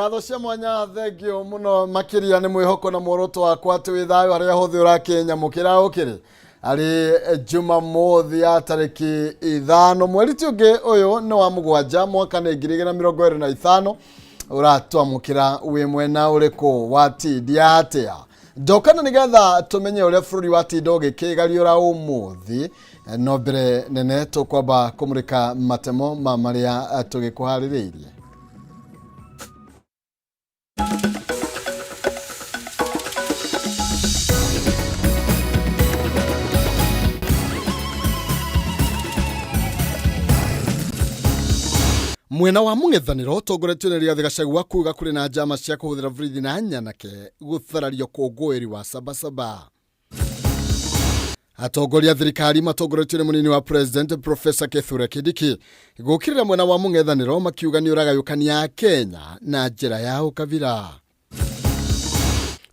Ngatho cia mwanya thengio muno makiria ni mwihoko na muoroto wakwa ati wi thayo aria hothe urakinyamukira ukiri ari Jumamothi ya tariki 5 mweri ti ungi uyu ni wa 7 mwaka ni 2025 uratwamukira wi mwena uriku watindia atia ndokana nigetha tumenye uria bururi watinda ugikigariura umuthi no mbere nene tukwamba kumurika matemo ma maria tugikuhaririirie. Mwena wa mũng'ethanĩro ũtongoretio nĩ Rigathĩ Gachagua kuga kũrĩ na njama cia kũhũthĩra borithi na nyanake gũthararia ũkũngũĩri wa Sabasaba. Atongoria a thirikari matongoretio nĩ mũnini wa president Professor Kithure Kindiki gũkĩrĩra mwena wa mũng'ethanĩro makiuga nĩ ũragayũkania Kenya na njĩra ya ũkabira.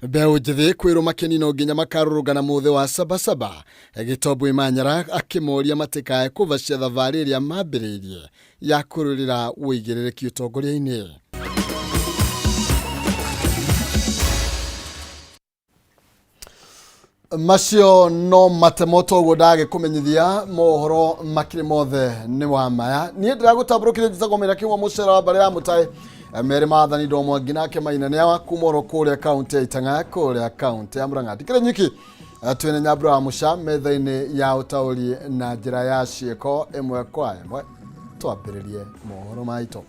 Mbeũ njĩthĩ kwĩrwo makeni no nginya makarũrũngana mũthĩ wa Sabasaba Gĩtombwe Manyara akĩmoria matikae kũbacia thabarĩ ĩrĩa mambĩrĩirie ya kũrũĩrĩra ũigĩrĩrĩki ũtongoria-inĩ. Macio no matemo toguo ndagĩkũmenyithia mohoro makĩrĩ mothe nĩ wa maya niĩ ndĩragũtambũrũkĩria njĩtagwo Maina Kĩhwa mũcera wa mbarĩ ya mũtaĩ merĩ maathani ndo mwangi nake Maina nĩ awa kuma oro kũrĩa kaunti ya Itang'a kũrĩa kaunti ya Murang'a ndikĩrĩ nyiki twĩna Nyambura wa Mũca metha-inĩ ya ũtaũri na njĩra ya ciĩko ĩmwe kwa ĩmwe twambĩrĩrie mohoro maitũ.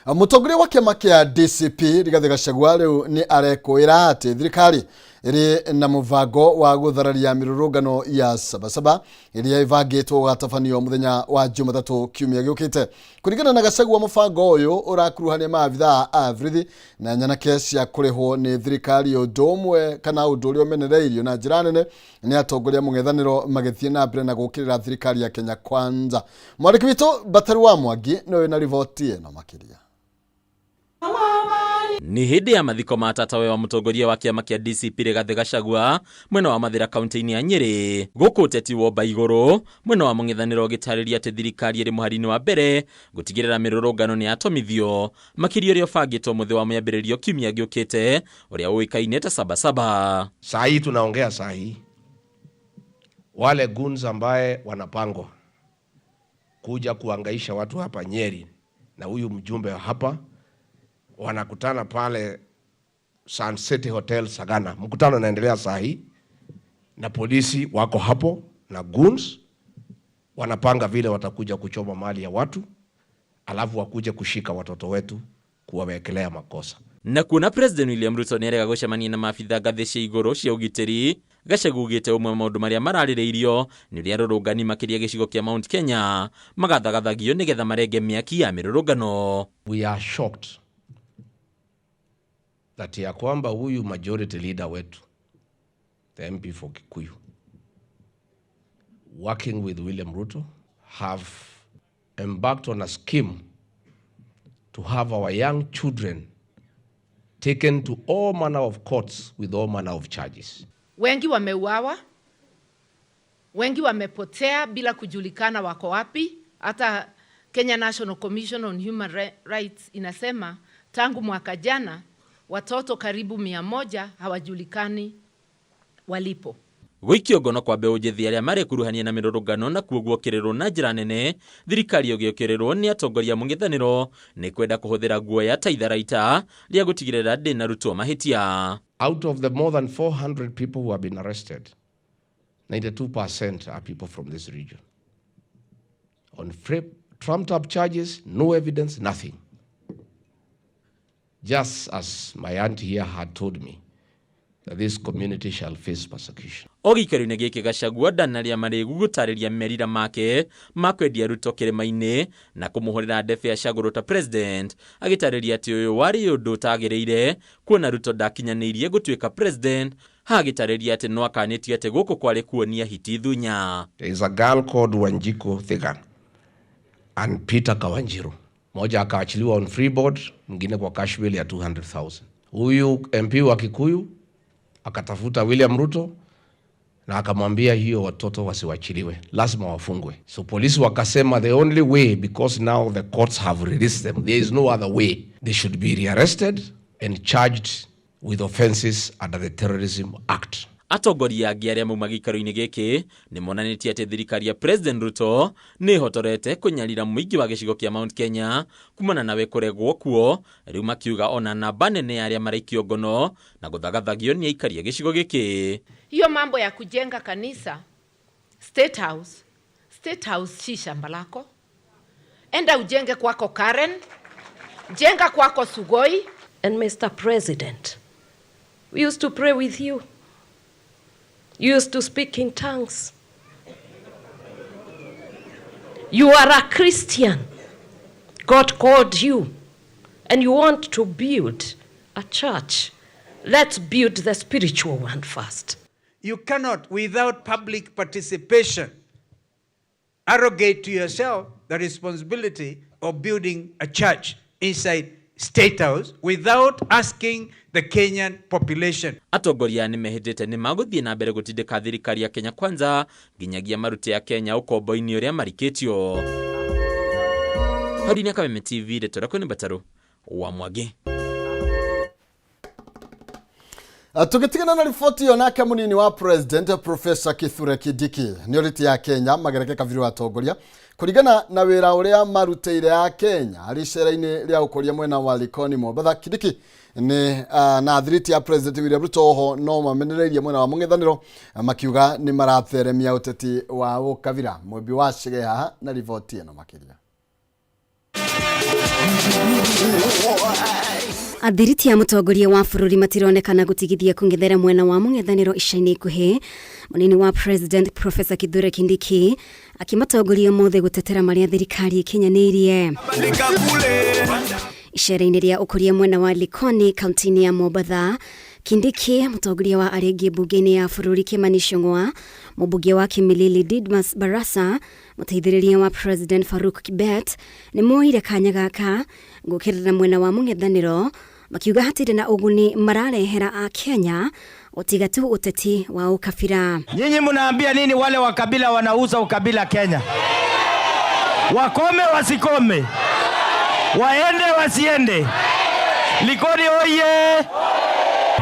Mũtongoria wa kĩama kĩa DCP Rigathĩ Gachagua rĩu nĩ arekũĩra atĩ thirikari ĩrĩ na mũbango wa gũthararia mĩrũrũngano ya Sabasaba ĩrĩa ĩbangĩtwo gũgatabanio mũthenya wa Jumatatũ kiumia gĩũkĩte. Kũringana na Gachagua, mũbango ũyũ ũrakuruhania maabithaa a borithi na nyanake cia kũrĩhwo nĩ thirikari ũndũ ũmwe kana ũndũ ũrĩa ũmenereirio na njĩra nene nĩ atongoria mũng'ethanĩro magĩthiĩ na mbere na gũkĩrĩra thirikari ya Kenya Kwanza. Mwandĩki witũ Batari wa Mwangi nĩwe wĩna riboti ĩno makĩria. Nĩ hĩndĩ ya mathiko ma tatawe wa mũtongoria wa kĩama kĩa DCP Rigathĩ Gachagua mwena wa Mathĩra kaunti-inĩ ya Nyĩrĩ gũkũ ũteti womba igũrũ mwena wa mũng'ethanĩro ũgĩtarĩria atĩ thirikari ĩrĩ mũhari-inĩ wa mbere gũtigĩrĩra mĩrũrũngano nĩ yatomithio makĩria ũrĩa ũbangĩtwo mũthĩ wa mwambĩrĩrio kiumia gĩũkĩte ũrĩa ũĩkaine ta Sabasaba. Saa hii tunaongea, saa hii wale goons ambaye wanapangwa kuja kuangaisha watu hapa Nyeri na huyu mjumbe wa hapa wanakutana pale Sun City Hotel Sagana. Mkutano unaendelea saa hii na polisi wako hapo na goons wanapanga vile watakuja kuchoma mali ya watu, alafu wakuje kushika watoto wetu kuwawekelea makosa. Na kuona President William Ruto nĩarega gũcemania na maabithaa ngathĩ cia igũrũ cia ũgitĩri Gachagua ugĩte ũmwe wa maũndũ marĩa mararĩrĩirio nĩ ũrĩa arũrũngani makĩria gĩcigo kĩa Mount Kenya magathagathagio nĩgetha marenge mĩaki ya mĩrũrũngano. We are shocked that ya kwamba huyu majority leader wetu, the MP for Kikuyu, working with William Ruto, have embarked on a scheme to have our young children taken to all manner of courts with all manner of charges. Wengi wameuawa, wengi wamepotea bila kujulikana wako wapi. Hata Kenya National Commission on Human Rights inasema tangu mwaka jana watoto karibu 100 hawajulikani walipo. Gũikio ngono kwa mbeũ njĩthĩ arĩa marekuruhania na mĩrũrũngano na kuo guokĩrĩrwo na njĩra nene thirikari ũgĩũkĩrĩrwo nĩ atongoria mũng'ethanĩro nĩ kwenda kũhũthĩra guoya ta itharaita rĩa gũtigĩrĩra ndĩnarutwo mahĩtia. Out of the more than 400 people who have been arrested, 92% are people from this region. On trumped up charges, no evidence, nothing. Just as my auntie here had told me, that this community shall face persecution. O gĩikaro-inĩ gĩkĩ Gachagua ndanarĩa marĩgu gũtarĩria merira make ma kwendia Ruto kĩrĩma-inĩ na kũmũhũrĩra ndebe acagũrwo ta president, agĩtarĩria atĩ ũyũ warĩ ũndũ ũtagĩrĩire kuona Ruto ndakinyanĩirie gũtuĩka president, haha agĩtarĩria atĩ no akanĩtio atĩ gũkũ kwarĩ kuonia hiti thunya. There is a girl called Wanjiku Thiga and Peter Kawanjiru. Moja akaachiliwa on free board, mwingine kwa cash bail ya 200,000. Huyu MP wa Kikuyu akatafuta William Ruto Na akamwambia hiyo watoto wasiwachiliwe, lazima wafungwe. So polisi wakasema the only way, because now the courts have released them, there is no other way, they should be rearrested and charged with offenses under the Terrorism Act. Atongoria angĩ arĩa mauma gĩikaro-inĩ gĩkĩ nĩ monanĩtie atĩ thirikari ya President Ruto nĩ ĩhotorete kũnyarira mũingĩ wa gĩcigo kĩa Mount Kenya kumana nawe kũregwo kuo, rĩu makiuga ona namba nene ya arĩa maraikio ngono na gũthagathagio nĩ aikari a gĩcigo gĩkĩ. Hiyo mambo ya kujenga kanisa State House, State House si shamba lako. Enda ujenge kwako Karen, jenga kwako Sugoi. And Mr. President, we used to pray with you. You used to speak in tongues. You are a Christian. God called you, and you want to build a church. Let's build the spiritual one first. You cannot, without public participation, arrogate to yourself the responsibility of building a church inside State House without asking the Kenyan population. Atongoria nĩ mehĩtĩte nĩ magũthiĩ na mbere gũtindĩka thirikari ya Kenya Kwanza nginyagia marute ya Kenya ũkombo-inĩ ũrĩa marikĩtio. Hau-inĩ Kameme TV, ndeto rakwa nĩ Mbatarũ wa Mwangi. Tugitigana na riboti iyo, nake munini wa President Professor Kithure Kindiki nĩ orĩtie ya Kenya magereke kabiri wa atongoria kũringana na wĩra ũrĩa marutĩire ya Kenya harĩ icera-inĩ rĩa ũkũria mwena wa Likoni, Mombatha. Kindiki nĩ na thiriti ya President William Ruto oho no mamenereirie mwena wa mũng'ethanĩro makiuga nĩ maratheremia ũteti wa ũkabira. Mwimbi wa Chege haha na riboti ĩno makĩria. Athiriti ya mũtongoria wa bũrũri matironekana gũtigithia kũng'ethera mwena wa mũng'ethanĩro ica-inĩ ikuhĩ, mũnini wa President Professor Kithure Kindiki akĩmatongoria mothe gũtetera marĩa thirikari ĩkinyanĩirie. Icera-inĩ rĩa ũkũria mwena wa Likoni, kaunti-inĩ ya Mombatha, Kindiki, mũtongoria wa arĩa angĩ mbunge-inĩ ya bũrũri Kimani Ichung'wa, mũmbunge wa Kimilili Didmus Barasa, mũteithĩrĩria wa President Farouk Kibet nĩ moire kanya gaka gũkĩrĩra mwena wa mũng'ethanĩro makiuga hatirĩ na ũguni mararehera a Kenya ũtiga tu ũteti wa ũkabira. Nyinyi mnaambia nini wale wa kabila wanauza ukabila Kenya? Wakome wasikome? Waende wasiende? Likoni oye!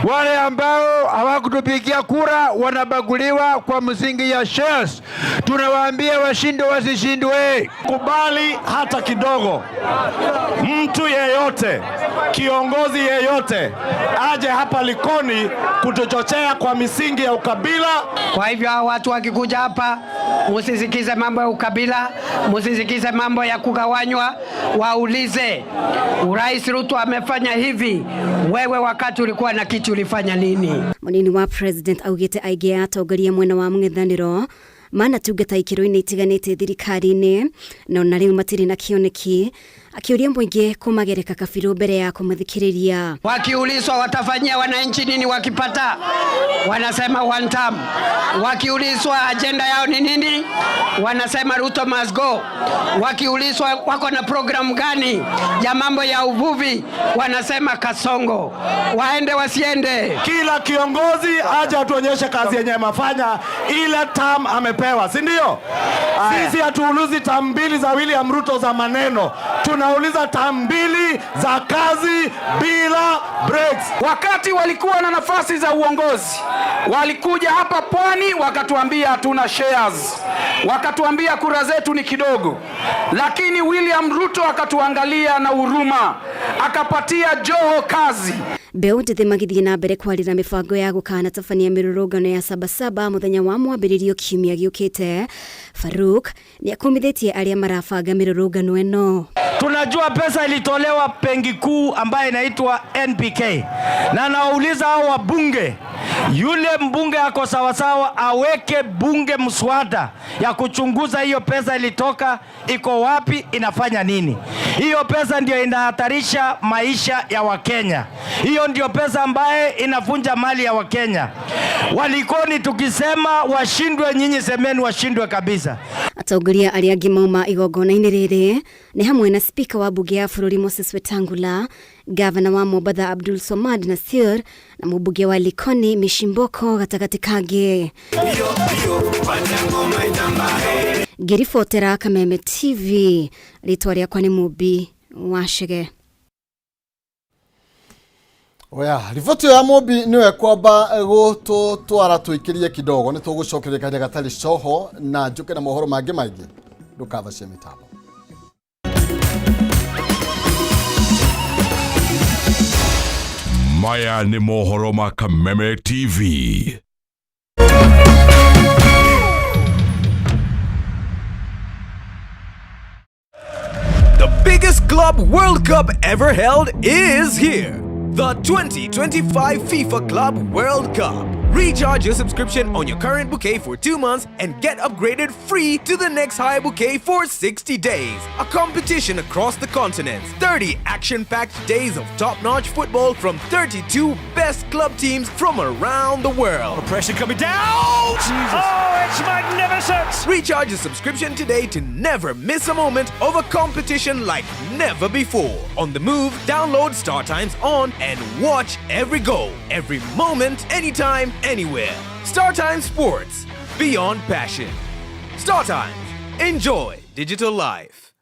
Wale ambao hawakutupigia kura wanabaguliwa kwa msingi ya shares. Tunawaambia washindwe wasishindwe. Kubali hata kidogo mtu yeyote, kiongozi yeyote aje hapa Likoni kutuchochea kwa misingi ya ukabila. Kwa hivyo hao watu wakikuja hapa, musisikize mambo ya ukabila, musisikize mambo ya kugawanywa, waulize Rais Ruto amefanya hivi, wewe wakati ulikuwa na kiti ulifanya nini? Munini wa President augĩte aingĩ a atongoria mwena wa mũng'ethanĩro manatungata ikĩro-inĩ itiganĩte thirikari-inĩ na ona rĩu matirĩ na kĩoneki, akĩũria mũingĩ kũmagereka kabirũ mbere ya kũmathikĩrĩria. Wakiulizwa watafanyia wananchi nini wakipata, wanasema one term. Wakiulizwa agenda yao ni nini, wanasema Ruto must go. Wakiulizwa wako na program gani ya mambo ya uvuvi, wanasema Kasongo. Waende wasiende? Kila kiongozi aje atuonyeshe kazi yenye amefanya ile term amepewa, si ndio? Sisi hatuulizi term mbili za William Ruto za maneno, tunauliza term mbili za kazi bila breaks. Wakati walikuwa na nafasi za uongozi, walikuja hapa pwani wakatuambia hatuna shares, wakatuambia kura zetu ni kidogo, lakini William Ruto akatuangalia na huruma, akapatia Joho kazi. Mbeũ njĩthĩ magĩthiĩ na mbere kwarĩra mĩbango ya gũkanatabania mĩrũrũngano ya Sabasaba mũthenya wa mwambĩrĩrio kiumia gĩũkĩte. Faruk nĩ akumithĩtie arĩa marabanga mĩrũrũngano ĩno. Tunajua pesa ilitolewa benki kuu ambayo inaitwa NBK, na nawauliza hao wabunge, yule mbunge ako sawasawa, aweke bunge mswada ya kuchunguza hiyo pesa ilitoka, iko wapi, inafanya nini. Hiyo pesa ndio inahatarisha maisha ya Wakenya. Hiyo Hiyo ndio pesa ambaye inavunja mali ya Wakenya. Walikoni tukisema washindwe, nyinyi semeni washindwe kabisa. Atongoria arĩa angĩ mauma igongona-inĩ rĩrĩ nĩ hamwe na spika wa mbunge ya bũrũri Moses Wetangula, gavana wa Mombatha Abdul Somad Nasir na mũmbunge wa Likoni Mishimboko gatagatĩ kangĩ. Ngĩribotera Kameme TV, rĩtwa rĩakwa nĩ Mũmbi wa Chege. Oya, riboti ya Mũmbi nĩwe kwamba gũtũtwara tũikĩrie kidogo nĩ tũgũcokeria kahinda gatarĩ coho na njũke na mohoro mangĩ maingĩ ndũkathacie mĩtambo. Maya nĩ mohoro ma Kameme TV. The biggest Club World Cup ever held is here. The 2025 FIFA Club World Cup. Recharge your subscription on your current bouquet for 2 months and get upgraded free to the next higher bouquet for 60 days. A competition across the continents. 30 action-packed days of top-notch football from 32 best club teams from around the world. The pressure coming down! Jesus. Oh, it's magnificent! Recharge your subscription today to never miss a moment of a competition like never before. On the move, download Star Times On and watch every goal, every moment, anytime, anywhere. Star Times Sports, beyond passion. Star Times, enjoy digital life.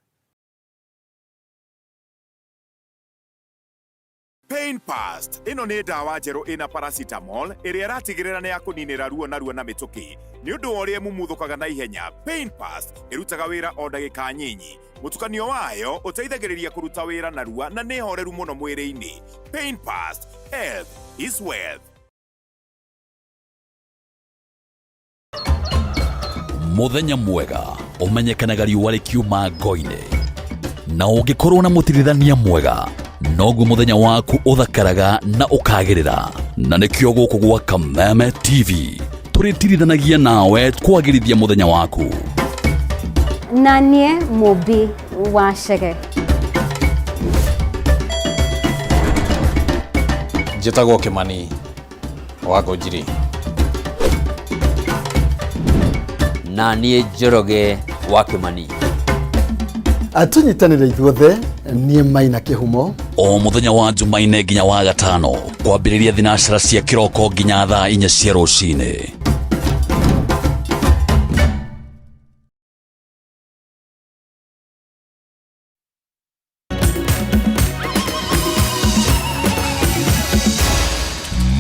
Pain Past ĩno nĩ ndawa njerũ ĩna paracetamol ĩrĩa ĩratigĩrĩra nĩ yakũninĩra ruo narua na mĩtũkĩ. Nĩ ũndũ wa ũrĩa ĩmumuthũkaga na ihenya, Pain Past ĩrutaga wĩra o ndagĩka nyinyi. Mũtukanio wayo ũteithagĩrĩria kũruta wĩra narua na nĩ horeru mũno mwĩrĩ-inĩ. Pain Past, health is wealth. Muthenya mwega ũmenyekanaga riũa rĩkiuma ngo-inĩ, na ũngĩkorwo na mũtirithania mwega noguo mũthenya waku ũthakaraga na ũkagĩrĩra. Na nĩkĩo gũkũ gwa Kameme TV tũrĩtirithanagia nawe kwagĩrithia mũthenya waku. Na niĩ Mũmbi wa Chege. Njĩtagwo Kĩmani wa Ngũnjiri. Na niĩ Njoroge wa Kĩmani. Tũnyitanĩre ithuothe, niĩ Maina Kĩhumo. O mũthenya wa Jumaine nginya wa gatano kwambĩrĩria thinacara cia kĩroko nginya thaa 4 cia rũcinĩ.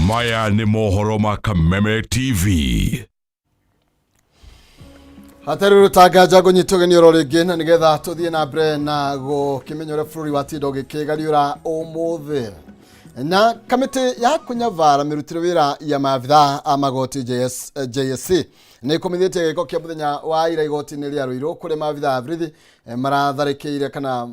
Maya nĩ mohoro ma Kameme TV. Hatarĩ rũtanganja ngũnyitwo ũgeni oro rĩngĩ na nĩgetha tũthiĩ na mbere na gũkĩmenya ũrĩa bũrũri watinda ũgĩkĩgariũra ũmũthĩ. Na kamĩtĩ ya kũnyabara mĩrutĩre wĩra ya maabithaa a magoti JSC nĩ ĩkũmithĩtie gĩko kĩa mũthenya wa ira igoti-inĩ rĩa Ruiru kũrĩa maabithaa a borithi maratharĩkĩire kana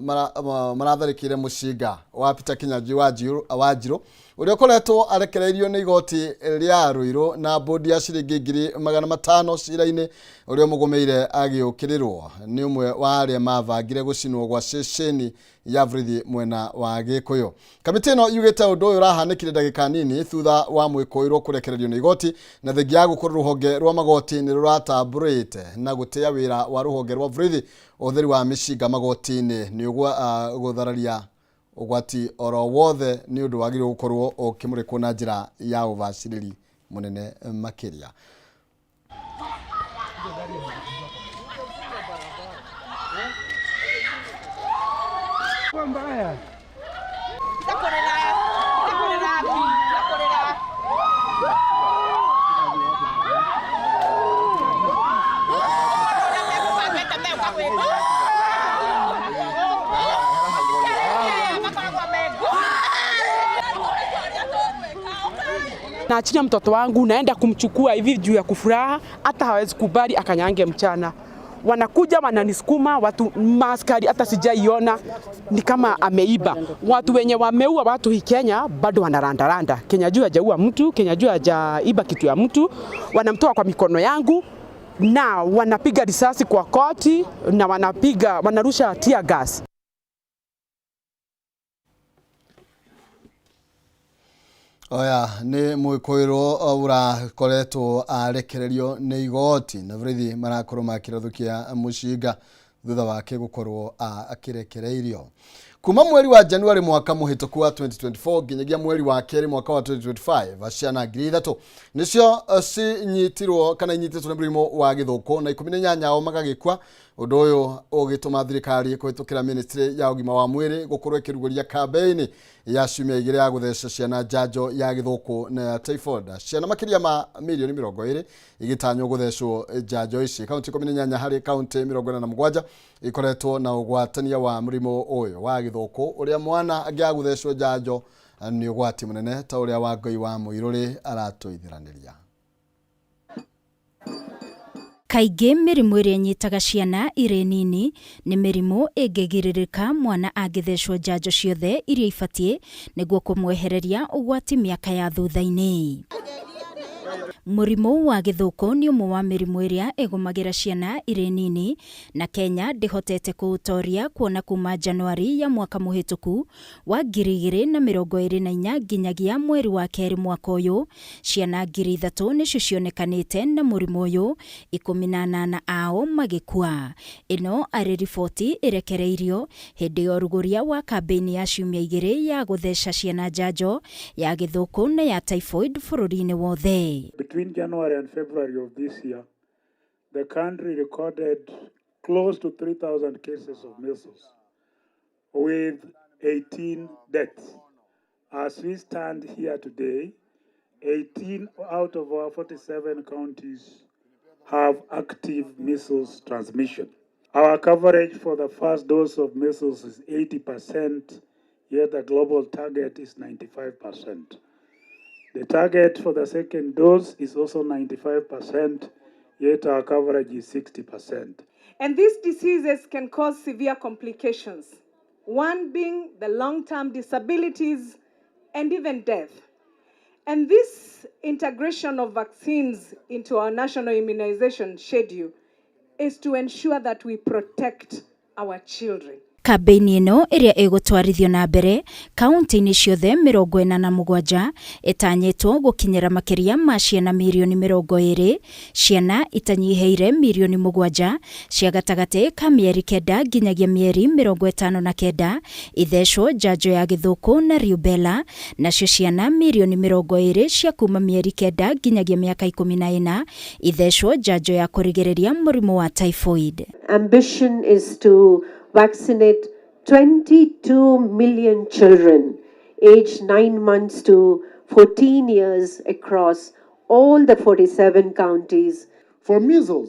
maratharĩkĩire mũcinga wa Peter Kinyanjui wa Njiru ũrĩa ũkoretwo arekereirio nĩ igoti rĩa Ruiru na bodi ya ciringi 500,000 cira-inĩ ũrĩa ũmũgũmĩire agĩũkĩrĩrwo nĩ ũmwe wa arĩa mabangire gũcinwo gwa ceceni ya borithi mwena wa Gĩkũyũ. Kamĩtĩ ĩno yugĩte ũndũ ũyũ ũrahanĩkire ndagĩka nini thutha wa mwĩkũĩrwo kũrekererio nĩ igoti na thengia ya gũkorwo rũhonge rwa magoti nĩ rũratambũrĩte na gũtĩa wĩra wa rũhonge rwa borithi. Ũhũthĩri wa mĩcinga magoti-inĩ nĩ ũgũthararia ũgwati oro wothe nĩ ũndũ wagĩrĩirwo gũkorwo ũkĩmũrĩkwo na njĩra ya ũbacĩrĩri mũnene makĩria. Naachilia mtoto wangu, naenda kumchukua hivi juu ya kufuraha, hata hawezi kubali akanyange mchana. Wanakuja wananisukuma watu maaskari, hata sijaiona ni kama ameiba. Watu wenye wameua watu hii Kenya bado wanarandaranda. Kenya juu hajaua mtu, Kenya juu hajaiba kitu ya mtu, wanamtoa kwa mikono yangu na wanapiga risasi kwa koti na wanapiga wanarusha tear gas. Oya nĩ mwĩkũĩrwo ũrakoretwo arekererio nĩ igoti na borithi marakorwo makĩrathũkia mũcinga thutha wake gũkorwo akĩrekereirio. Kuma mweri wa Januari mwaka mũhĩtũku wa 2024 nginyagia mweri wa kerĩ mwaka wa 2025, ciana 3000 nĩcio cinyitirwo kana inyitĩtwo nĩ mũrimũ wa gĩthũkũ na 18 ao magagĩkua. Ũndũ ũyũ ũgĩtũma thirikari kũhĩtũkĩra ministry ya ũgima wa mwĩrĩ gũkorwo ĩkĩrugũria kambĩini ya ciumia igĩrĩ ya gũtheca ciana njanjo ya gĩthũkũ na ya typhoid. Ciana makĩria ma mirioni 20 igĩtanywo gũthecwo njanjo ici. Kaunti 18 harĩ kaunti 47 ikoretwo na ũgwatania wa mũrimũ ũyũ wa gĩthũkũ, ũrĩa mwana angĩaga gũthecwo njanjo nĩ ũgwati mũnene, ta ũrĩa Wangũi wa Mũirũrĩ aratũithĩranĩria. Kaingĩ mĩrimũ ĩrĩa ĩnyitaga ciana irĩ nini nĩ mĩrimũ ĩngĩgirĩrĩka mwana angĩthecwo njanjo ciothe iria ibatiĩ nĩguo kũmwehereria ũgwati mĩaka ya thutha-inĩ. Mũrimũ wa gĩthũkũ nĩ ũmwe wa mĩrimũ ĩrĩa ĩgũmagĩra ciana irĩ nini na Kenya ndĩhotete kũũtoria kuona kuma Januari ya mwaka mũhĩtũku wa 2024 nginyagia mweri wa kerĩ mwaka ũyũ, ciana 3000 nĩcio cionekanĩte na mũrimũ ũyũ, 18 ao magĩkua. Ĩno arĩ riboti ĩrekereirio hĩndĩ ya ũrugũria wa kambĩini ya ciumia igĩrĩ ya gũtheca ciana njanjo ya gĩthũkũ na ya typhoid bũrũri-inĩ wothe. Between January and February of this year, the country recorded close to 3,000 cases of measles, with 18 deaths. As we stand here today, 18 out of our 47 counties have active measles transmission. Our coverage for the first dose of measles is 80%, yet the global target is 95%. The target for the second dose is also 95%, yet our coverage is 60%. And these diseases can cause severe complications, one being the long-term disabilities and even death. And this integration of vaccines into our national immunization schedule is to ensure that we protect our children. Kambĩini ĩno ĩrĩa ĩgũtwarithio na mbere kaunti-inĩ ciothe 47 ĩtanyĩtwo gũkinyĩra makĩria ma ciana mirioni 20, ciana itanyihĩire mirioni 7 cia gatagatĩ ka mĩeri 9 nginyagia mĩeri 59 ithecwo njanjo ya gĩthũkũ na rubella, nacio ciana mirioni 20 cia kuma mĩeri 9 nginyagia mĩaka 14 ithecwo njanjo ya kũrigĩrĩria mũrimũ wa typhoid. Ambition is to vaccinate 22 million children aged 9 months to 14 years across all the 47 counties. For measles,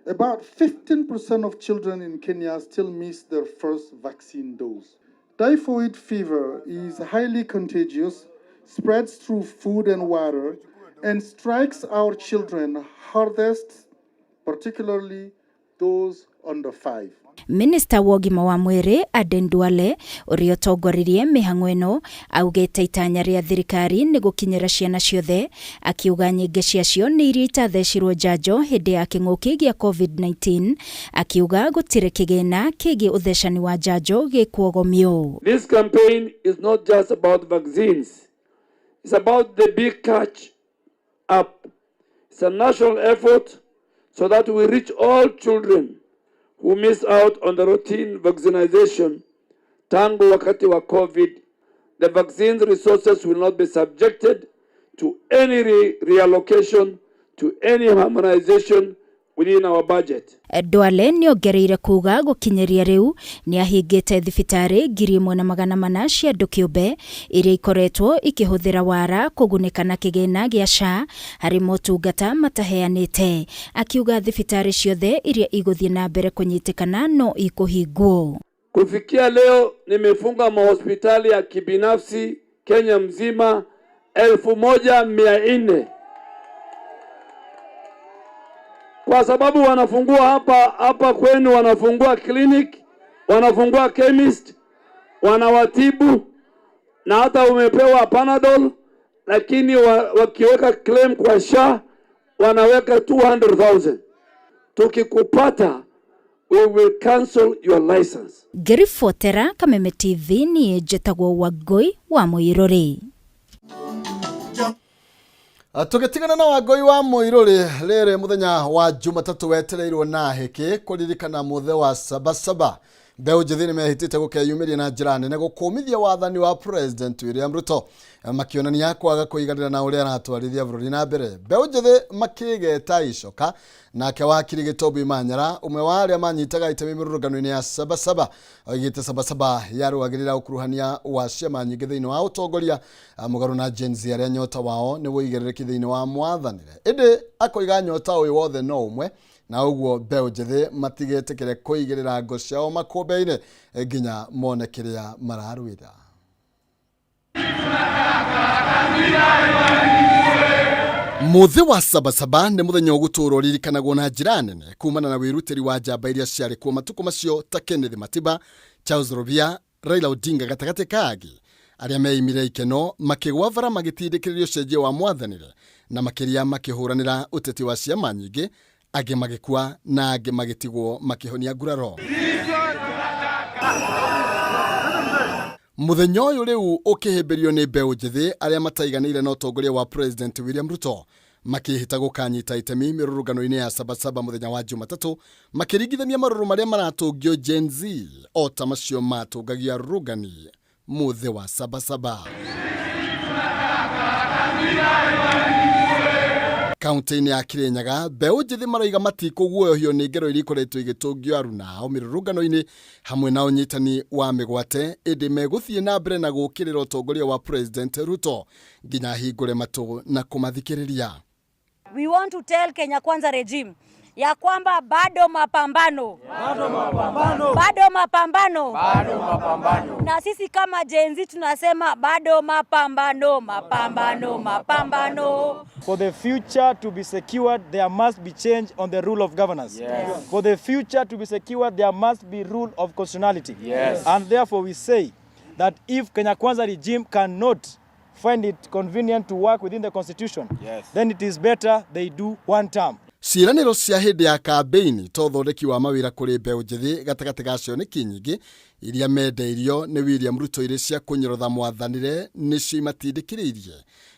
about 15% of children in Kenya still miss their first vaccine dose. Typhoid fever is highly contagious, spreads through food and water, and strikes our children hardest, particularly those under 5. Minista wa ũgima wa mwĩrĩ Aden Duale, ũrĩa ũtongoririe mĩhang'o ĩno, augĩte itanya rĩa thirikari nĩ gũkinyĩra ciana ciothe, akiuga nyingĩ ciacio nĩ iria itathecirwo njanjo hĩndĩ ya kĩng'ũki gĩa COVID-19, akiuga gũtirĩ kĩgĩna kĩgiĩ ũthecani wa njanjo gĩkuogomio. This campaign is not just about vaccines. It's about the big catch up. It's a national effort so that we reach all children who miss out on the routine vaccination tangu wakati wa COVID. The vaccine resources will not be subjected to any reallocation, to any harmonization within our budget. Duale nĩongereire kuga gũkinyĩria rĩu nĩahingĩte thibitarĩ 1400 cia andũ kĩũmbe iria ikoretwo ikĩhũthĩra wara kũgunĩka na kĩgĩna gĩa SHA harĩ motungata mataheanĩte, akiuga thibitarĩ ciothe iria igũthiĩ na mbere kũnyitĩkana no ikũhingwo. Kufikia leo nimefunga mahospitali ya kibinafsi Kenya mzima 1400 kwa sababu wanafungua hapa hapa kwenu, wanafungua clinic, wanafungua chemist, wanawatibu na hata umepewa Panadol, lakini wakiweka claim kwa SHA wanaweka 200,000. Tukikupata we will cancel your license. Ngĩribotera Kameme TV, niĩ njĩtagwo Wangũi wa Mũirũrĩ. Tũgĩtigana na Wangũi wa Mũirũrĩ, rĩrĩ mũthenya wa Jumatatũ wetereirwo na hĩkĩ kũririkana mũthĩ wa Sabasaba. Mbeũ njĩthĩ nĩmehĩtĩte gũkeyumĩria na njĩra nene gũkũmithia wathani wa President William Ruto, makĩonania kwaga kũiganĩra na ũrĩa aratwarithia bũrũri na mbere. Mbeũ njĩthĩ makĩgeta icoka, nake wakiri Gĩtombi Manyara, ũmwe wa arĩa manyitaga itemi mĩrũrũngano-inĩ ya Sabasaba, oigĩte Sabasaba yarũagĩrĩra ũkuruhania wa ciama nyingĩ thĩinĩ wa ũtongoria mũgarũ na Gen Z arĩa nyota wao nĩ ũigĩrĩrĩki thĩinĩ wa mwathanĩre. Ĩndĩ akoiga nyota ũyũ wothe no ũmwe, na ũguo mbeũ njĩthĩ matigetĩkĩre kũigĩrĩra ngo ciao makũmbĩ-inĩ nginya mone kĩrĩa mararũĩra. Mũthĩ wa Sabasaba nĩ mũthenya ũgũtũũra ũririkanagwo na njĩra nene kumana na wĩrutĩri wa njamba iria ciarĩ kuo matukũ macio ta Kenneth Matiba, Charles Rubia, Raila Odinga gatagatĩ ka angĩ arĩa meimire ikeno makĩgwa bara magĩtindĩkĩrĩria ũcenjia wa mwathanĩre na makĩria makĩhũranĩra ũteti wa ciama nyingĩ, angĩ magĩkua na angĩ magĩtigwo makĩhonia nguraro. Mũthenya ũyũ rĩu ũkĩhĩmbĩrio nĩ mbeũ njĩthĩ arĩa mataiganĩire na ũtongoria wa President William Ruto makĩĩhĩta gũkanyita itemi mĩrũrũngano-inĩ ya Sabasaba mũthenya wa Jumatatũ, makĩringithania marũrũ marĩa maratũngio Gen Z o ta macio matũngagia arũrũngani mũthĩ wa Sabasaba. Kaunti-inĩ ya Kirinyaga, mbeũ njĩthĩ maroiga matikũguoyohio nĩ ngero iria ikoretwo igĩtũngio aruna ao mĩrũrũngano-inĩ hamwe na ũnyitani wa mĩgwate, ĩndĩ megũthiĩ na mbere na gũũkĩrĩra ũtongoria wa President Ruto nginya ahingũre matũ na kũmathikĩrĩria. We want to tell Kenya Kwanza regime ya kwamba bado mapambano, bado mapambano, bado mapambano, bado mapambano. Na sisi kama Gen Z tunasema bado mapambano, mapambano, mapambano. For the future to be secured, there must be change on the rule of governance. Yes. For the future to be secured, there must be rule of constitutionality. Yes. And therefore we say that if Kenya Kwanza regime cannot find it convenient to work within the constitution, Yes. then it is better they do one term. Ciĩranĩro cia hĩndĩ ya kambĩini ta ũthondeki wa mawĩra kũrĩ mbeũ njĩthĩ gatagatĩ ga cioneki nyingĩ iria mendeirio nĩ William Ruto irĩ cia kũnyorotha mwathanĩre nĩcio imatindĩkĩrĩirie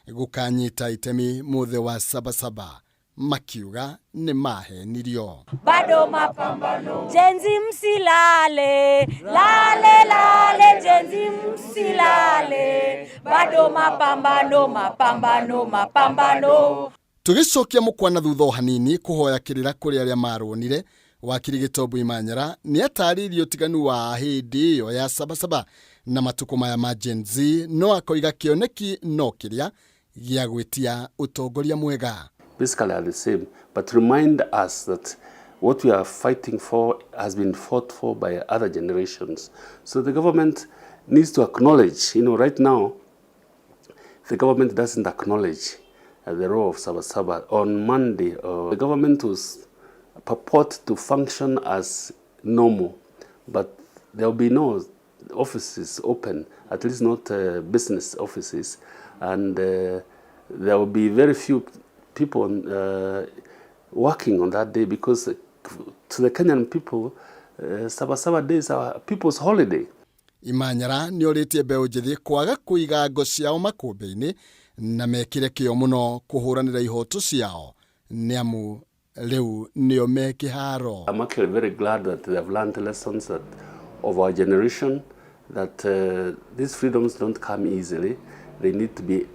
gũkanyita itemi mũthĩ wa Sabasaba makiuga nĩ mahenirio. Bado mapambano. Gen Z msilale, lale lale, Gen Z msilale. Bado mapambano, mapambano, mapambano. Tũgĩcokia mũkwa na thutha o hanini kũhoya kĩrĩra kũrĩ arĩa marũnire, wakiri Gĩtombu Imanyara nĩ atarĩirie ũtiganu wa hĩndĩ ĩyo ya Sabasaba na matukũ maya ma Gen Z, no akoiga kĩoneki no kĩrĩa gĩa gwĩtia ũtongoria mwega. Basically are the same, but remind us that what we are fighting for has been fought for by other generations. So the government needs to acknowledge, right now, the government doesn't acknowledge the role of Sabasaba. On Monday, the government was purport to function as normal, but there will be no offices open, at least not business offices, and there will be very few people working on that day because to the Kenyan people, Sabasaba Day is our people's holiday. Imanyara nĩ orĩtie mbeũ njĩthĩ kwaga kũiga ngo ciao makũmbĩ-inĩ na mekĩre kĩo mũno kũhũranĩra ihoto ciao nĩ amu rĩu nĩo me kĩharo. I'm actually very glad that they have learned lessons that of our generation, that these freedoms don't come easily. They need to be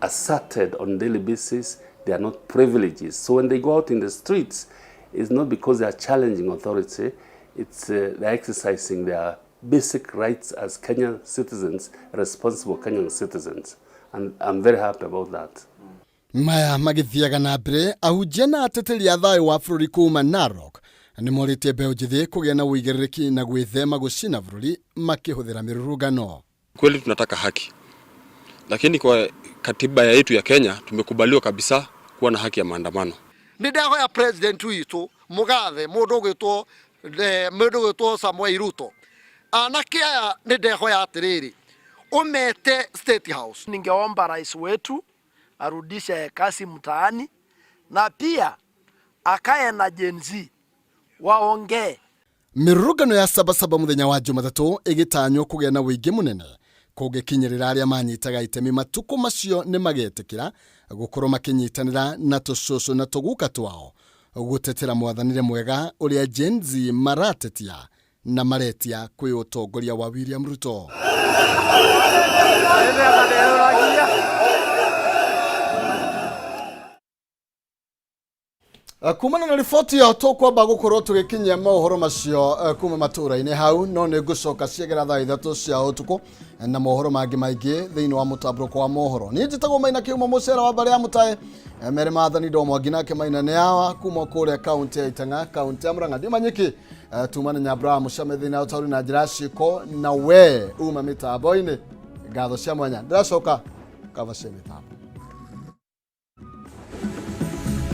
asserted on daily basis. They are not privileges. So when they go out in the streets, it's not because they are challenging authority, it's they're exercising their basic rights as Kenyan citizens, responsible Kenyan citizens. And I'm very happy about that. Maya magĩthiaga na mbere, ahunjia na ateteri a thayũ wa bũrũri kuma Narok nĩ morĩtie mbeũ njĩthĩ kũgĩa na ũigĩrĩrĩki na gwĩthema gũcina bũrũri makĩhũthĩra mĩrũrũngano. Kweli tunataka haki, lakini kwa katiba yetu ya Kenya tumekubaliwa kabisa kuwa na haki ya maandamano. Nĩ ndahoya president witũ mũgathe mũndũ ũgwĩtwo Samuel Ruto, anake aya nĩ ndehoya atĩrĩrĩ, ũmete State House. Ningeomba rais wetu arudishe kazi mtaani na pia akae na Gen Z waongee. Mĩrũrũngano ya Sabasaba mũthenya wa Jumatatũ ĩgĩtanywo kũgĩa na ũingĩ mũnene Kũngĩkinyĩrĩra arĩa manyitaga itemi matukũ macio nĩ magetĩkĩra gũkorwo makĩnyitanĩra na tũcũcũ na tũguka twao gũtetera mwathanĩre mwega ũrĩa Gen Z maratetia na maretia kwĩ ũtongoria wa William Ruto. Kumana na riboti ĩyo tũkwamba gũkorwo tũgĩkinyia mohoro macio kuma matũũra-inĩ hau, no nĩ ngũcoka ciegera thaa 3 cia ũtukũ na mohoro mangĩ maingĩ thĩinĩ wa mũtambũrũko wa mohoro. Niĩ njĩtagwo Maina Kĩhumo, mũcera wa mbarĩ ya Mũtae, mere maathani ndo mwangi nake Maina nĩ awa kuma kũrĩa kaũntĩ ya Itang'a, kaũntĩ ya Murang'a. Ndiuma nyiki, tuma na Nyambura wa Mũcame thĩinĩ wa ũtaũri na njĩra ya ciĩko, na we uma mĩtambo-inĩ. Ngatho cia mwanya, ndĩracoka kaba cia mĩtambo.